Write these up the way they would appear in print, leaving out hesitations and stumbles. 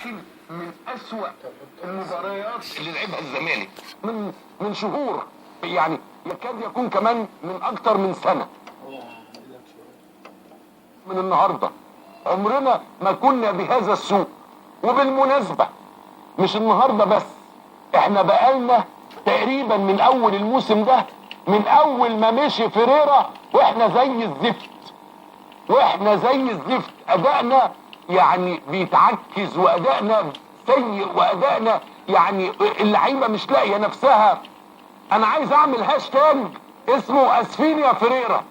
يمكن من اسوأ المباريات اللي لعبها الزمالك من شهور، يعني يكاد يكون كمان من اكتر من سنة من النهارده. عمرنا ما كنا بهذا السوء. وبالمناسبة مش النهارده بس، احنا بقالنا تقريبا من اول الموسم ده، من اول ما مشي فيريرا واحنا زي الزفت، واحنا زي الزفت. ادائنا يعني بيتعكز، وادائنا سيء، وادائنا يعني اللعيبة مش لاقيه نفسها. انا عايز اعمل هاشتاج اسمه اسفين يا فيريرا،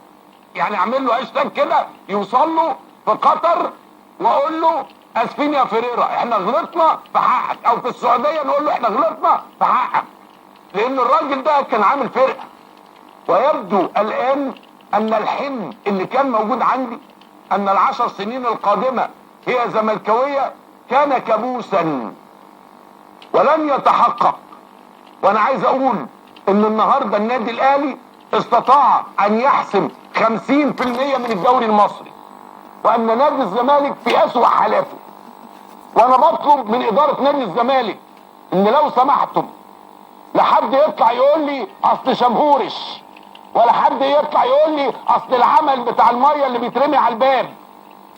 يعني اعمل له هاشتاج كده يوصل له في قطر واقول له اسفين يا فيريرا، احنا غلطنا في حقك، او في السعودية نقول له احنا غلطنا في حقك، لان الراجل ده كان عامل فرقه. ويبدو الان ان الحلم اللي كان موجود عندي ان ال10 سنين القادمة هي زملكاويه كان كابوسا ولن يتحقق. وانا عايز اقول ان النهارده النادي الاهلي استطاع ان يحسم 50% من الدوري المصري، وان نادي الزمالك في اسوأ حالاته. وانا بطلب من ادارة نادي الزمالك ان لو سمحتم لا حد يطلع يقول لي اصل شمهورش، ولا حد يطلع يقول لي اصل العمل بتاع المية اللي بيترمي على الباب،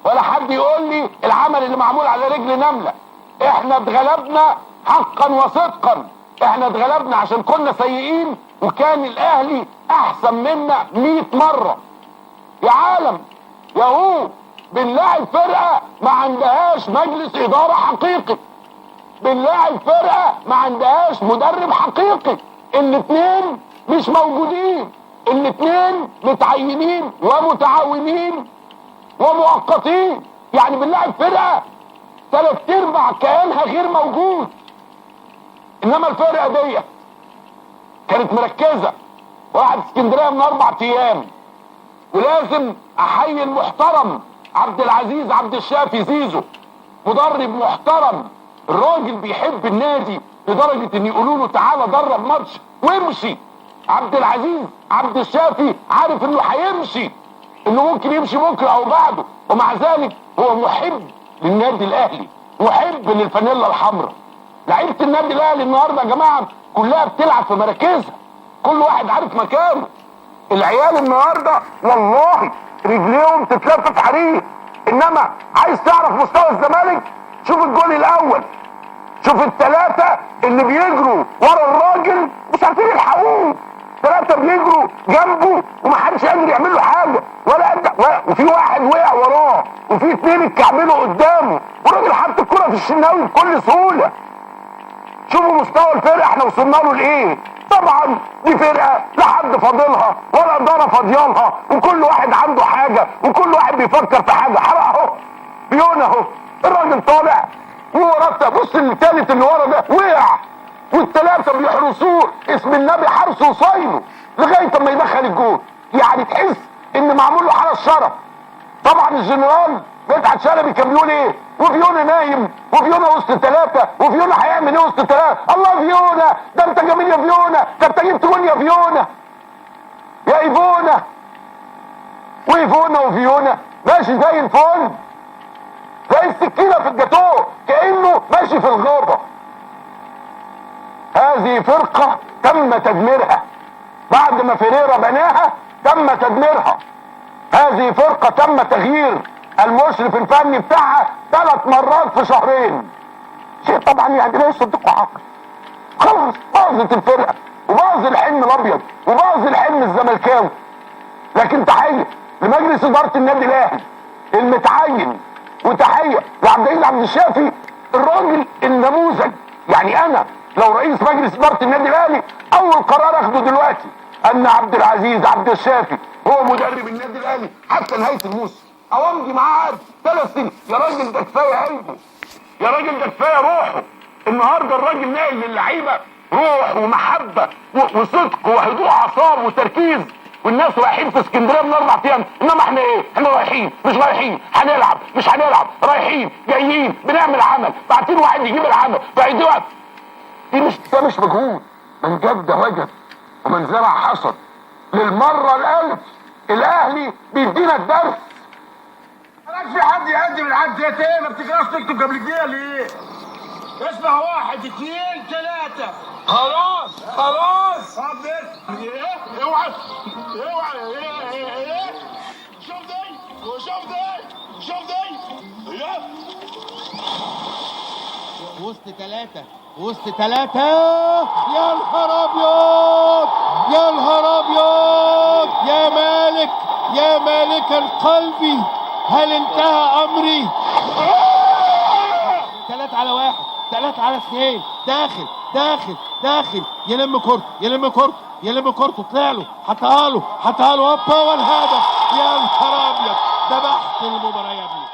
ولا حد يقول لي العمل اللي معمول على رجل نملة. احنا اتغلبنا حقا وصدقا، احنا اتغلبنا عشان كنا سيئين، وكان الاهلي احسن منا 100 مرة. يا عالم يا هو، بنلاعب فرقه ما عندهاش مجلس ادارة حقيقي، بنلاعب فرقه ما عندهاش مدرب حقيقي، الاثنين مش موجودين، الاثنين متعينين ومتعاونين ومؤقتين. يعني بنلاعب فرقه 3/4 كيانها غير موجود. انما الفرقة دي كانت مركزه، واحد اسكندرية من 4 ايام. ولازم احيي المحترم عبد العزيز عبد الشافي زيزو، مدرب محترم، الراجل بيحب النادي لدرجة ان يقولوا له تعالى درب ماتش وامشي. عبد العزيز عبد الشافي عارف انه هيمشي، انه ممكن يمشي بكره او بعده، ومع ذلك هو محب للنادي الاهلي، محب للفانيلا الحمراء. لعيبة النادي الاهلي النهارده يا جماعة كلها بتلعب في مراكزها، كل واحد عارف مكانه. العيال النهارده والله رجليهم تتلف في حرير. انما عايز تعرف مستوى الزمالك، شوف الجول الاول، شوف الثلاثة اللي بيجروا ورا الراجل مش عارفين يلحقوه، 3 بيجروا جنبه ومحدش قادر يعمل له حاجة ولا قد، وفي واحد وقع وراه، وفي 2 اتكعبلوا قدامه، والراجل حط الكره في الشناوي بكل سهولة. شوفوا مستوى الفرقة احنا وصلنا له لايه. طبعا دي فرقه لا حد فاضلها ولا ادارة فاضيالها، وكل واحد عنده حاجة، وكل واحد بيفكر في حاجة. حرق اهو، بيون اهو، الراجل طالع ووراه، بص الثالث اللي ورا ده وقع، والثلاثة بيحرسوه، اسم النبي حرسه وصاينه لغاية اما يدخل الجول. يعني تحس ان معمول له حرس شرف. طبعا الجنرال مدحت شلبي كان بيقول ايه؟ وفيونا نايم، وفيونا وسط 3، وفيونا هيعمل ايه وسط 3؟ الله فيونا، ده انت جميل يا فيونا، ده انت جبت جول يا فيونا، يا ايفونا، وايفونا وفيونا ماشي زي الفل، زي السكينة في الجاتوه، كانه ماشي في الغابة. هذه فرقه تم تدميرها بعد ما فيريرا بناها، تم تدميرها. هذه فرقه تم تغيير المشرف الفني بتاعها 3 مرات في شهرين. شيء طبعا يعني لا يصدقه عقل. خلاص باظت الفرقة، وباظ الحلم الابيض، وباظ الحلم الزملكاوي. لكن تحية لمجلس ادارة النادي الاهلي المتعين، وتحية لعبد العزيز عبد الشافي الراجل النموذج. يعني انا لو رئيس مجلس ادارة النادي الاهلي اول قرار اخده دلوقتي ان عبد العزيز عبد الشافي هو مدرب النادي الاهلي حتى نهاية الموسم، او امضي معاه عقد 3 سنين. يا راجل ده كفاية قلبه، يا راجل ده كفاية روحه. النهارده الراجل ناقل للعيبة روح ومحبه وصدق وهدوء اعصاب وتركيز، والناس رايحين في اسكندرية من 4 ايام، انما احنا ايه؟ احنا رايحين مش رايحين، هنلعب مش هنلعب، رايحين جايين، بنعمل عمل، بعتين واحد يجيب العمل، بعدين واحد. دي مش، ده مش مجهود. من جد وجد ومن زرع حصد. للمرة الالف الاهلي بيدينا الدرس. مالكش في حد يقدم العد زي ايه؟ ما بتقراش تكتب قبل كده ليه؟ اسمع، 1 2 3. خلاص خلاص. طب ايه؟ اوعى اوعى. ايه ايه ايه؟ شوف دي وشوف دي شوف دي. ايه؟ وسط ثلاثة، وسط ثلاثة. يا نهار أبيض، يا نهار أبيض، يا مالك، يا مالك القلب، هل انتهى أمري؟ 3 على 1، 3 على 2. داخل داخل داخل، يلم كورته، يلم كورته، يلم كورته، طلع له، حطها له، حطها له، هوبا، والهدف. يا نهار أبيض، ذبحت المباراة يا ابني.